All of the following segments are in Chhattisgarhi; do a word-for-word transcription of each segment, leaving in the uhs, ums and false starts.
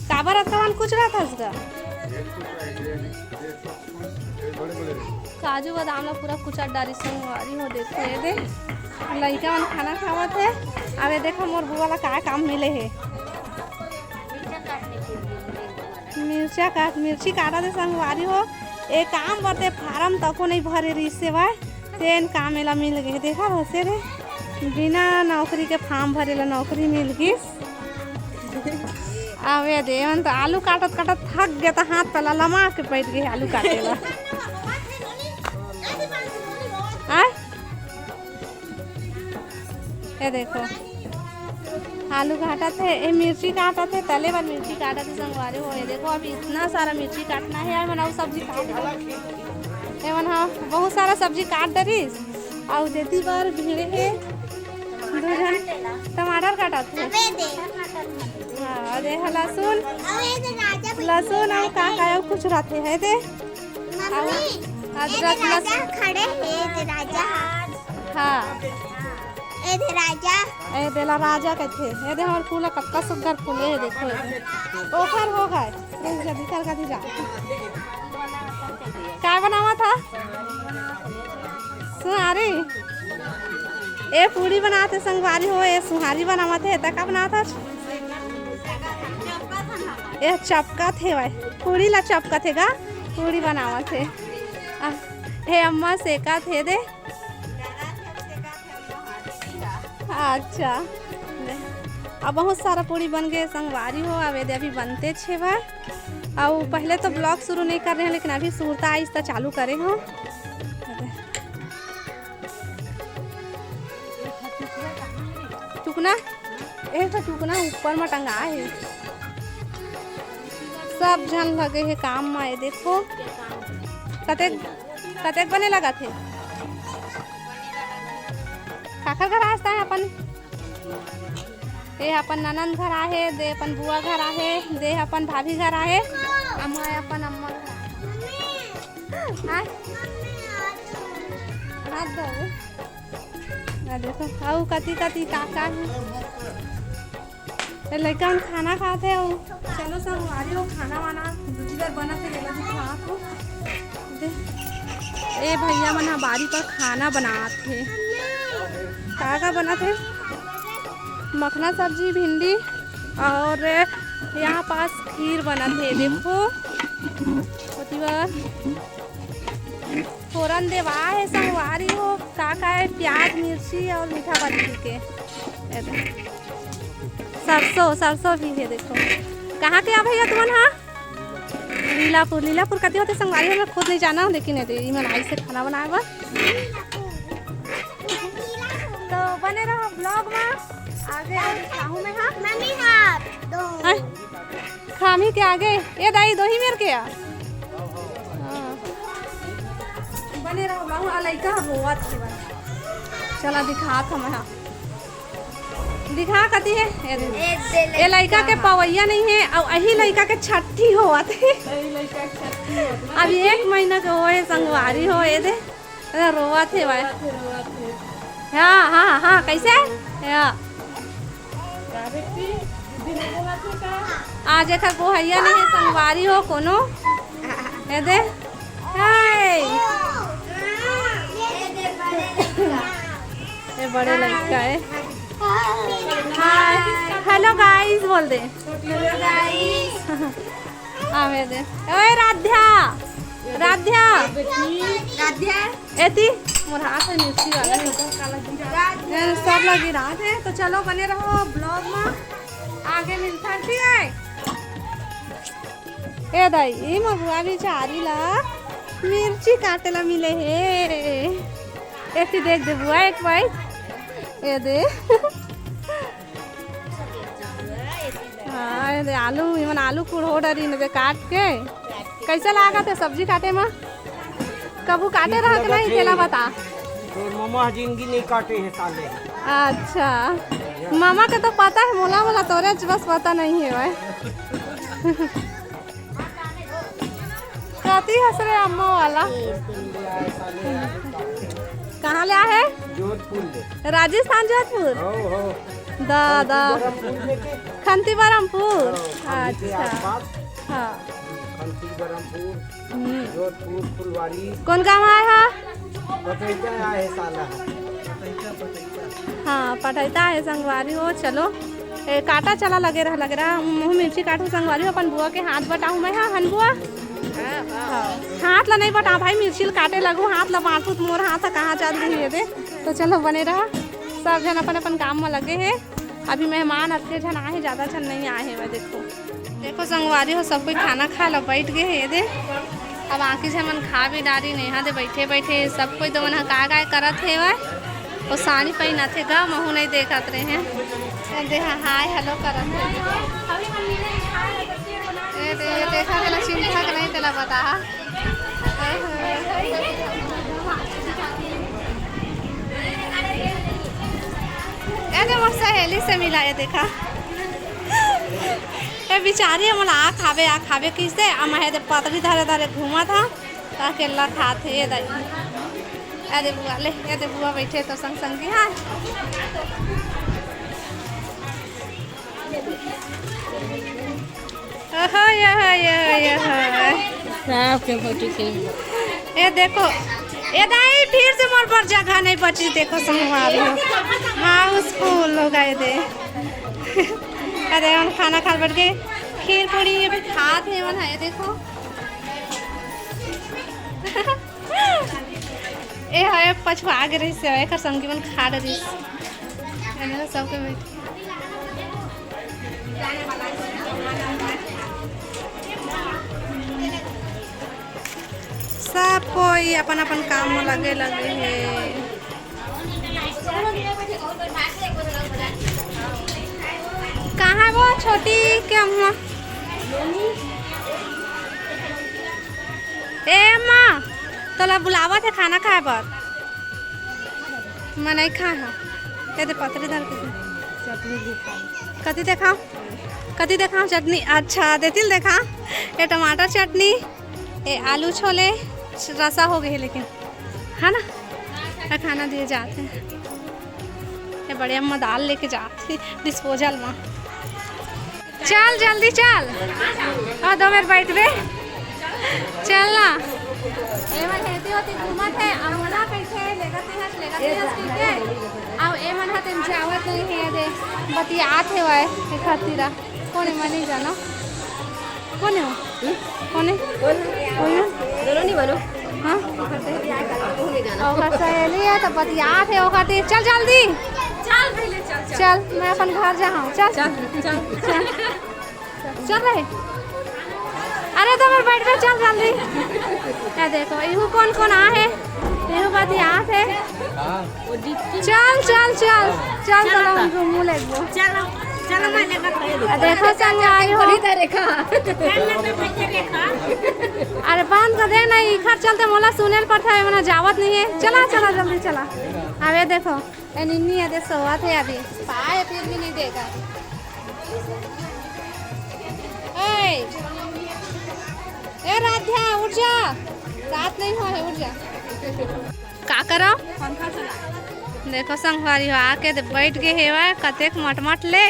काबर अतका मन कुचरत हस गा? काजू बादाम ला पूरा कुचर डारिस संगवारी हो। देखो ये दे, लइका मन खाना खावत हे। अब ये देखो मोर बुआ ला का काम मिले हे, मिर्चा काट, मिर्ची काटत हे संगवारी हो। ए काम बर ते फारम तको नइ भरे रिहिस हे भाई, तेन काम एला मिल गे। देखा हसे रे, बिना नौकरी के फारम भरे ला नौकरी मिल गिस। अब ये दे, मन तो आलू काटत काटत थक गे, त हाथ तला लमा के बैठ गे आलू काटे ला। आय? ये देखो, आलू काटत हे, ये मिर्ची काटत हे, तले बर मिर्ची काटत हे संगवारी हो। ये देखो, अभी इतना सारा मिर्ची काटना हे यार, मन अउ सब्जी काट डरिस। ये मन ह बहुत सारा सब्जी काट डरिस, अउ देती बर भिड़े हे दू झन टमाटर काटत हे। अबे दे। हाँ, अउ ये ह लहसुन, अबे दे राजा बैठे लहसुन अउ हे। का का अउ कुछ रथे हे दे। मम्मी, अउ अदरक, ये दे राजा लहसुन। खड़े हे, ये दे राजा। हाँ। ए दे राजा। ए दे ला राजा कथे। ए दे हमर फूल कतका सुग्घर फूले हे, देखो ए दे। ओखर हो गे। रुक जा, बिकर कती जा। का बनावत ह? सुहारी। ए पूड़ी बनात हे संगवारी हो, ए सुहारी बनावत हे। त का बनावत ह? ए चपकत हे भाई, पूड़ी ला चपकत हे गा, पूड़ी बनावत हे। आ, हे अम्मा सेकत हे दे। अच्छा, ले। अब बहुत सारा पूड़ी बन गे संगवारी हो। अब ये दे अभी बनते छे भाई। अउ पहले तो vlog शुरू नहीं कर रहे हैं, लेकिन अभी सुरता आइस त चालू करे हो। टुकना, एक ठो टुकना ऊपर म टंगा हे। सब झन लगे हे काम म, ये देखो कतेक, कतेक बने लगत हे। काखर घर आस ताय अपन? ए अपन ननंद घर आहे, दे अपन बुआ घर आहे, दे अपन भाभी घर आहे, अम्मा अपन अम्मा घर आहे। हाँ? हाथ धो। आ देखो, अउ कति कति का का हे। ए लइका मन खाना खात हे, अउ चलो संगवारी हो, खाना वाना दूजी बार बनत हे, एला दिखात हो। दे, ए भैया मन ह बारी पर खाना बनात हे। का का बनत हे? मखना सब्जी, भिंडी, और यहाँ पास खीर बनत हे। देखो, ओती बर फोरन देवा हे संगवारी हो, का का हे, प्याज, मिर्ची और मीठा पत्ती के। ये दे। सरसों, सरसों भी हे, देखो। कहाँ के आ भैया तुमन हा? लीलापुर। लीलापुर कति होथे संगवारी हो, मैं खुद नहीं जाना हूँ, लेकिन ये दे, इमन आई से खाना बनाए बर। तो बने रहो vlog में, आगे आगे खाहूँ मैं, हाँ? मम्मी, हाँ, दो। हैं? खामी के आगे, ए दाई, दोही मेर के आ। हाँ। बने रहो बाबू, आ लइका ह रोवत हे बा। चला दिखात हूँ मैं, हाँ। दिखा कति हे? ए दे। ए दे ए लइका के लइका ह। पवैया नहीं हे, अउ अही लइका के छट्ठी होवत हे। अही लइका के छट्ठी होवत हे। अभी एक महीना के होए, संगवारी हो, ए दे। अरे रोवत हे भाई। रोवत हे, रोवत हे। हाँ, हाँ, हाँ, कैसे? हाँ। का बेटी? दीदी ने बोला थे का? आज एकर बोहैया नहीं हे, संगवारी हो कोनो। ये दे। हाय। ये बड़े लड़का है। हाय। Hello guys बोल दे। Hello guys। आवे दे। ओए राध्या, राध्या। राध्या। एती मोर हाथ में मिर्ची वाला है। ए, सब लगी रात है, तो चलो बने रहो vlog में, आगे मिलता है, ठीक है? ए दाई, ई मोर बुआ बिचारी ला मिर्ची काटे ला मिले हे। एती देख दे बुआ एक बार, ए दे। हाँ, ये दे आलू, इमन आलू कुढ़ो डरी न दे काट के। कैसे लागत हे सब्जी काटे मा? कभू काटे रहा कि नहीं, तेला बता। तोर ममा ह जिंदगी नहीं काटे हे साले। अच्छा, मामा के तो पता है, मोला, मोला तोरे च बस पता नहीं है भाई। कति हस रे अम्मा वाला? कहाँ ले आहे? जोधपुर ले। राजस्थान जोधपुर? हो, हो। दादा। खंती बरमपुर। हाँ, खंती के अच्छा। आसपास। हाँ। खंती बरमपुर, हम्म। जोधपुर, फुलवारी। कौन गाँव आए हा? पटैता आए हे साला। हाँ, पटैता हे संगवारी हो। चलो, ए, काटा चला लगे रहा, लगे रहा। मुँह मिर्ची काटो संगवारी हो, अपन बुआ के हाथ बटाहूँ मैं, हाँ, हन बुआ? हाँ, हाँ। हाँ। हाथ ला नहीं बटा भाई, मिर्ची ल काटे लगू, हाथ ला बाँटू त मोर हाथ ह कहाँ चल रही है दे। तो चलो बने रहा, सब झन अपन अपन काम में लगे हे। अभी मेहमान अतके झन आहे, ज्यादा झन नहीं आहे। मैं देखो, देखो संगवारी हो, सब कोई खाना खाए ला बैठ गए हे दे। अब आँखी झन मन खा भी डारी नहीं हा दे, बैठे बैठे सब कोई तो मन हा काय काय करत हे वह। वो साड़ी पहनत हे गा, महू नहीं देखत रहे हैं। ये दे हा, हाय हेलो करत हे। ये दे, ये देखा तेला चिंता के नहीं तेला बता हा। ए दे मोर सहेली से मिला, ये देखा। ए बिचारी हमन आ खाबे, आ खाबे किसे, आ महे दे पतरी धरे धरे घूमत हा, ता अकेला खात हे, ए दाई। ए दे बुआ ले, ए दे बुआ बैठे तो संग संगी हा। ओहो, यो हो, यो हो, यो हो। सबके फोटो खींच। ए देखो, ए दाई, फिर से मोर बर जगह नहीं बची, देखो संगवारी हो। हाउसफुल हो गए दे। अरे, हम खाना खाए बैठ के खीर पूरी अभी खात हे मन, हे देखो। ए हे पछुआ गे रहिस हे, एकर संगी मन खा डरिस। एने सबके बैठ सब कोई अपन अपन काम में लगे लगे हे। कहाँ वो छोटी के अम्मा? ए अम्मा, तोला बुलावत हे खाना खाए बर। मैं नहीं खाए हूँ। ये दे पतरी धर के दे। चटनी दिखा। कति देखाओ, कति देखाओ चटनी? अच्छा, देतिल देखा, ये टमाटर चटनी, ये आलू छोले, रसा हो गए लेकिन, है ना? ये खाना दिए जाते हैं। ये बड़े अम्मा दाल लेके जाते डिस्पोजल में। चल जल्दी चल। हाँ, दो मिनट बैठ बे। चल ना। एमन हेती होती घूमत हे, अब मोला कइसे लेगत हे, लेगत हे, ठीक हे। अब एमन ह तेन जावत नहीं हे, दे बतियात हे वय, एक हत्तीरा। कोन हे, मैं नहीं जानो। कोन हे वो? कोन हे? कोई ना? दोनों नहीं बनो। हाँ? ओकर सहेली हे, तो बतियात हे ओकर तीर। चल जल्दी। चल पहले, चल, चल। चल, मैं अपन घर जाहूँ। चल। चल, चल। चल। चल रहे। अरे, तो फिर बैठ बे, चल जल्दी। ये देखो, इहू कोन कोन आ हे? इहू बतियात हे। चल, चल, चल। चल, चलो, हम घूमू लेगो। चलो, चलो, मैं लेकर खड़ी हूँ। देखो, संगवारी हो। बड़ी तरह का। अरे, बंद कर दे ना, इखर चलते मोला सुनेल पड़ता है, मना जावत नहीं है। चला, चला, जल्दी चला। अबे देखो, ए निन्नी अदे सोवत हे अभी। पाए फिर भी नहीं देगा। ए, ए राध्या, उठ जा। रात नहीं हुआ है, उठ जा। का करो? पंखा चला। देखो संगवारी हो, आके दे बैठ गे हेवय, कतेक मटमट ले।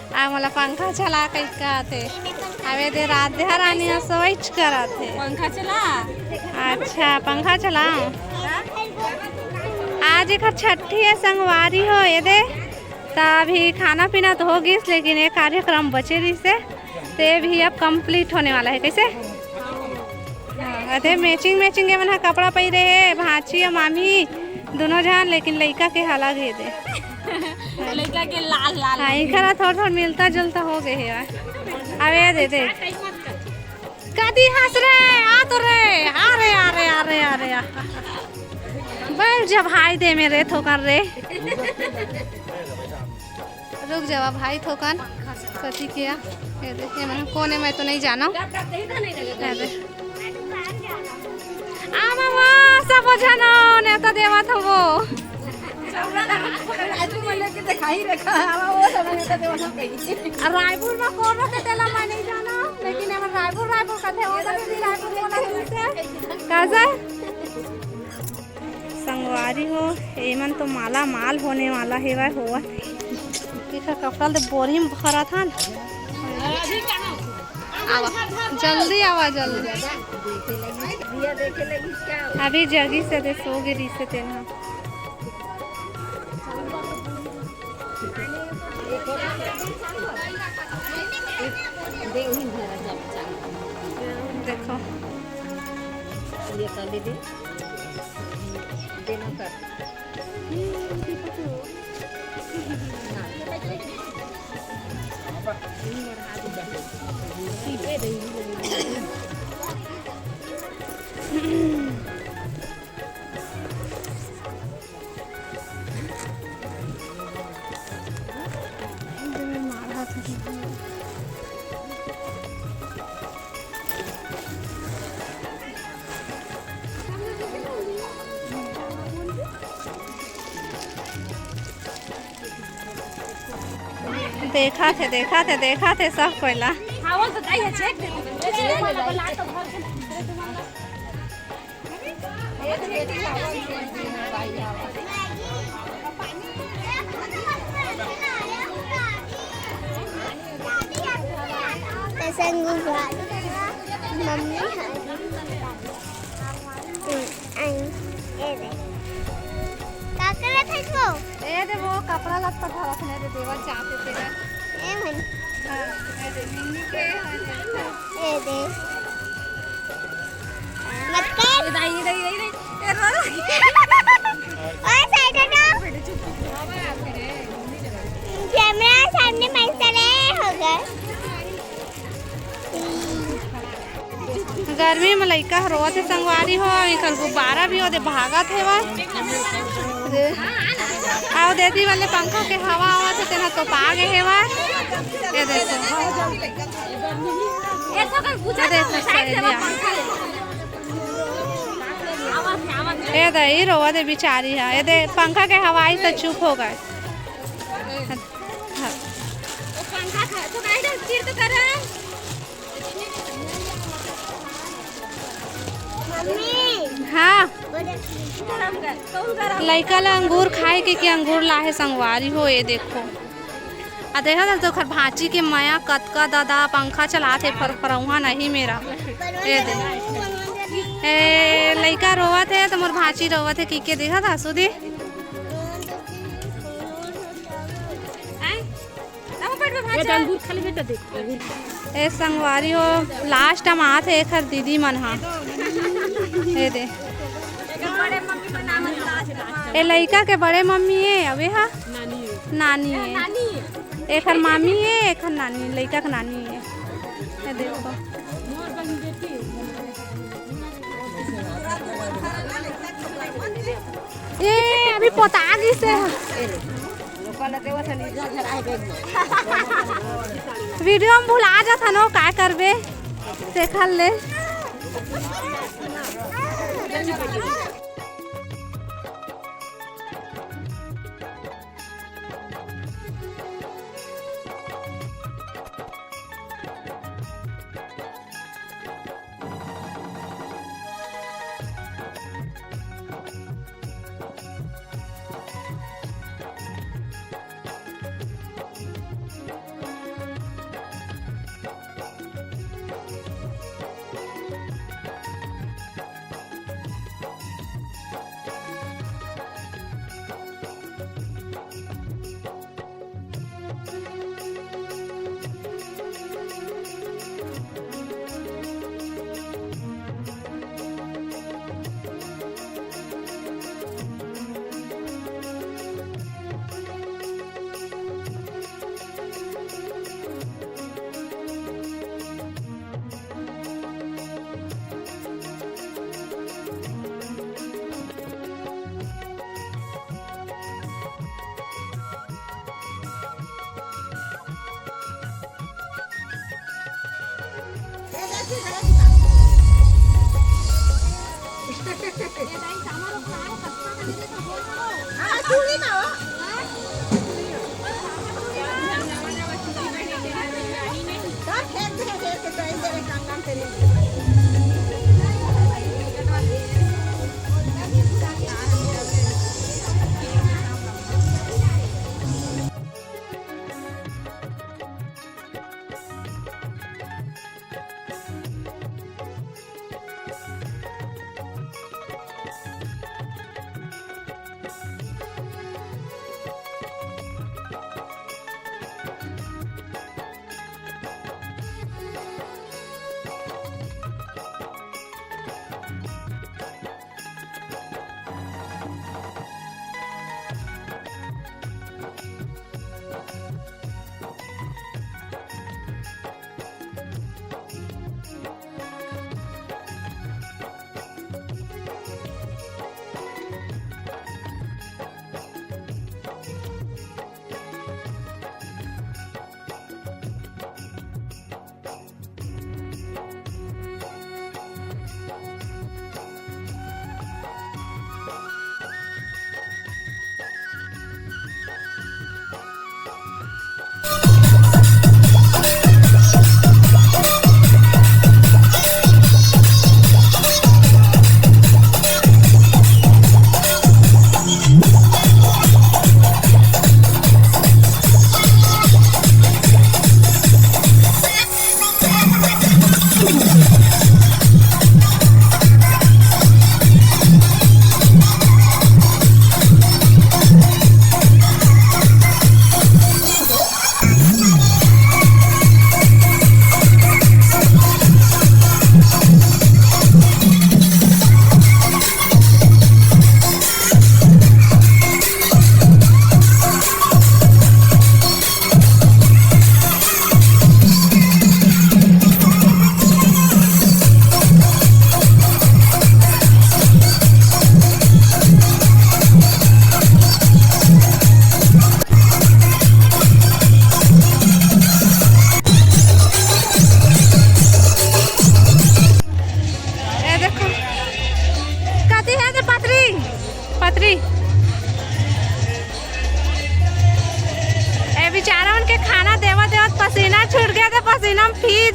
आ मोला पंखा चला कहि कहत हे। अबे दे राध्या रानी ह सोइच करत हे। पंखा चला। अच्छा, पंखा चला। आज एकर छट्ठी हे संगवारी हो, ये दे। त अभी खाना पीना तो हो गिस, लेकिन ये कार्यक्रम बचे रहिस हे, ते भी अब complete होने वाला है। कैसे? हाँ, अरे matching matching ये मन ह कपड़ा पहिरे हे, भांची अउ मामी दोनों झन, लेकिन लइका के अलग हे दे। लइका के लाल लाल। हाँ, इखर थोड़ा थोड़ा मिलता जुलता हो गए हे। अबे दे दे। कदी हंस रे, आ तो रे, आ रे, आ रे, आ रे, आ रे, आ। बैठ जा भाई दे मेरे थोकन रे। रुक जावा भाई थोकन। कथी किया? ये दे, ये मैं कोने में तो नहीं जाना। ये दे। आमा वो सब झन नेवता देवत हवो। रायपुर में कौन रहते तेला मैं नहीं जाना, लेकिन हमर रायपुर, रायपुर कथे, वो कथे भी रायपुर बोला तुमसे। कैसे? संगवारी हो, एमन तो माला माल होने वाला हेवय, होवत हे। कपड़ा ल बोरी में भरत हन। आवा, जल्दी आवा, जल्दी। अभी जगी से दे सो गे रिसे तेन ह। देखो। ये कर ले दे। देना कर। देखा थे, देखा थे, देखा थे सब कोई ला। संगू भाई, मम्मी है। हम्म, आई, ए दे। का करत है वो? ए दे, वो कपड़ा लत्ता धरत है, दे देवर चाहते तेरा। ए मन। हाँ, ए दे, मिन्नी के, हाँ, ए दे। मत कर। ए दाई, ए दाई, ए दाई, ए रो रही। ओए, side हटो। कैमरा सामने मत चले, हो गए। गर्मी में लइका ह रोवत हे संगवारी हो, एकर गुब्बारा भी ओदे भागत हे वा। दे, आओ दे दी वाले पंखा के हवा आवत हे, तेना तो पागे हे वा। ये देखो। ये देखो सहेलिया। ये दे, ये रोवत हे बिचारी ह। ये दे, पंखा के हवा आई तो चुप हो गए। हाँ। हाँ। लइका ला अंगूर खाए के, के अंगूर लाहे संगवारी हो, ये देखो। आ देखा था तो ओखर भांची के मया कतका दादा पंखा चलात हे, फरफरौहा नहीं मेरा। ये दे। ए, लइका रोवत हे तो मोर भांची रोवत हे, की के देखा था सुधी? आय? ए, अंगूर खा ले बेटा, देख, अंगूर खा। ए संगवारी हो, last म आत हे एखर दीदी मन हा। ए दे। ए लइका के बड़े मम्मी ए, अबे हा? नानी ए। नानी ए। एखर मामी ए, एखर नानी, लइका के नानी ए। ए देखो। ए, अभी पोता गिस हे। Video में भुला जात हन, काय करबे, तेखर ले।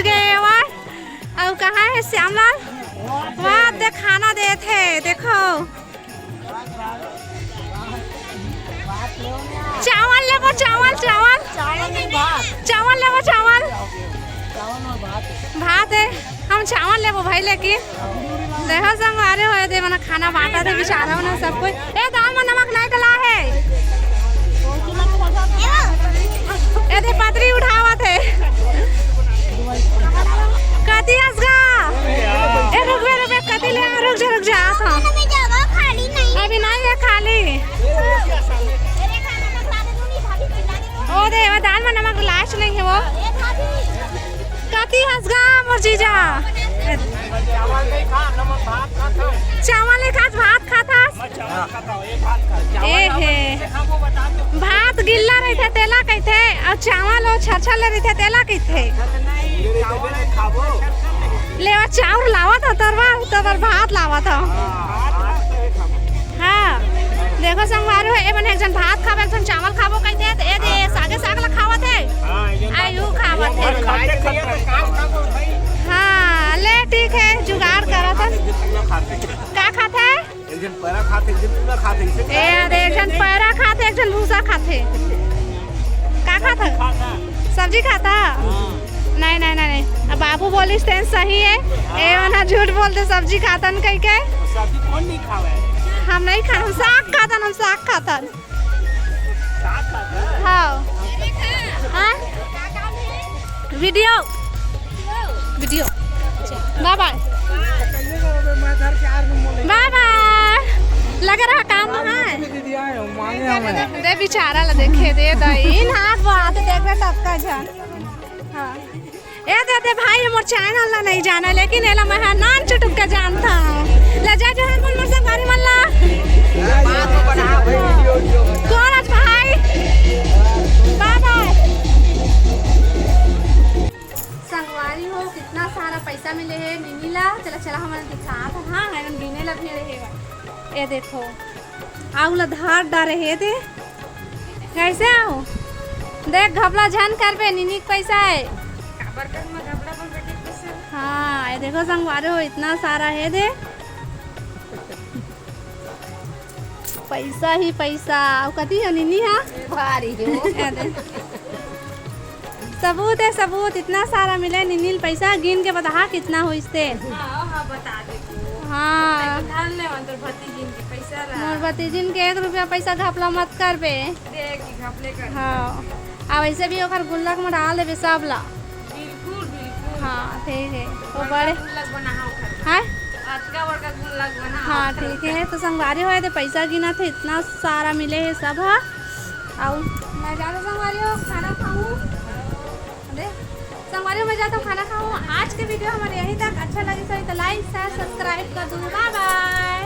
गए वाह। अउ कहाँ हे श्यामलाल? वाह, दे खाना देत हे, देखो। चावल लेबो, चावल, चावल। चावल लेबो, चावल। भात हे, हम चावल लेबो भाई, लेकिन देखो संगवारी हो, ए दे मना खाना बांटत हे बेचारा मन सब कोई। ए, दाल में नमक नहीं डला हे। ए दे पतरी उठावत हे। कति हस गा? ए, रुक बे, रुक बे, कति ले आ, रुक जा, रुक जा, आत हूँ। अभी नहीं हे खाली। ओ दे, वो दाल में नमक लास्ट नहीं हे वो। कति हस गा मोर जीजा? चावल नहीं खा, नमक भात खात हस। चावल नहीं खात, भात खात हस? ए हे। भात गिल्ला रहिथे तेला कहिथे, अउ चावल अउ छरछर ले रहिथे तेला कहिथे। लेवा चाउर लावत हव, तोर बर, तोर बर भात लावत हव। हाँ, देखो संगवारी हो, ए मन एक झन भात खाबो, एक झन चावल खाबो कहिथे, त ए दे सागे साग ला खावत हे। आयु खावत हे। हाँ, ले ठीक हे, जुगाड़ करत हस। का खात हे? एक झन पैरा खाथे, एक झन चूना खाथे, इसे ए, अरे, एक झन पैरा खाथे, एक झन भूसा खाथे। का खाथे? सब्जी खाता? नहीं, नहीं, नहीं, नहीं। अब बाबू बोलिस तेन सही हे। ए, ओना झूठ बोलथे, सब्जी खाथन कहिके। सब्जी कौन नहीं खावे? हम नहीं खान, हम साग खाथन, हम साग खाथन। हाँ। हाँ? वीडियो। वीडियो। बाय बाय। बाय बाय। लगे रहा काम में, हाँ। दे बेचारा ला देखे, दे दई। इन हाथ बात देख रहे सबका झन। हाँ। ए दे दे भाई, हमर चैनल ला नहीं जाना, लेकिन एला मैं हा नान चुटुक के जानता हूँ। ले जा जो है मन मर संगारी मन ला। कौन आज भाई? बाय बाय। संगवारी हो, कितना सारा पैसा मिले हे निनी ला। चला, चला, हमन दिखात हन। हाँ, एकदम गिने ला भीड़ हे। ए देखो, आऊ ला धार डारे हे दे। कैसे आऊ? देख, घपला झन करबे, निनी के पैसा हे। काबर कर मैं घपला अपन बेटी के पैसा? हाँ, ये देखो संगवारी हो, इतना सारा हे दे। पैसा ही पैसा। अउ कति हो निनी हा? भारी हो। ए दे। सबूत हे, सबूत। इतना सारा मिले निनी ल पैसा, गिन के बताहा कितना होइस ते। हाँ, हाँ, बता दे तू। हाँ। धन ले मन तोर भतीजिन के पैसा ला। मोर भतीजिन के एक रुपया पैसा घपला मत करबे। देख, घपले कर। हाँ। आ वैसे भी ओकर गुल्लक में डाल देबे सब ला। बिल्कुल, बिल्कुल। हाँ, ठीक हे। वो बड़का बड़े गुल्लक बना हा ओकर। हैं? अतका बड़का गुल्लक बना हा हाँ, ओकर। ठीक हे। तो संगवारी हो, ये दे पैसा गिनत हे, इतना सारा मिले हे सब हा। आऊ मैं जात हूँ संगवारी हो, खाना खाऊँ। दे, संगवारी हो, मैं जात हूँ खाना खाऊँ। आज के वीडियो हमर यहीं तक। अच्छा लगे सही तो like, share, subscribe कर दू। बाय बाय।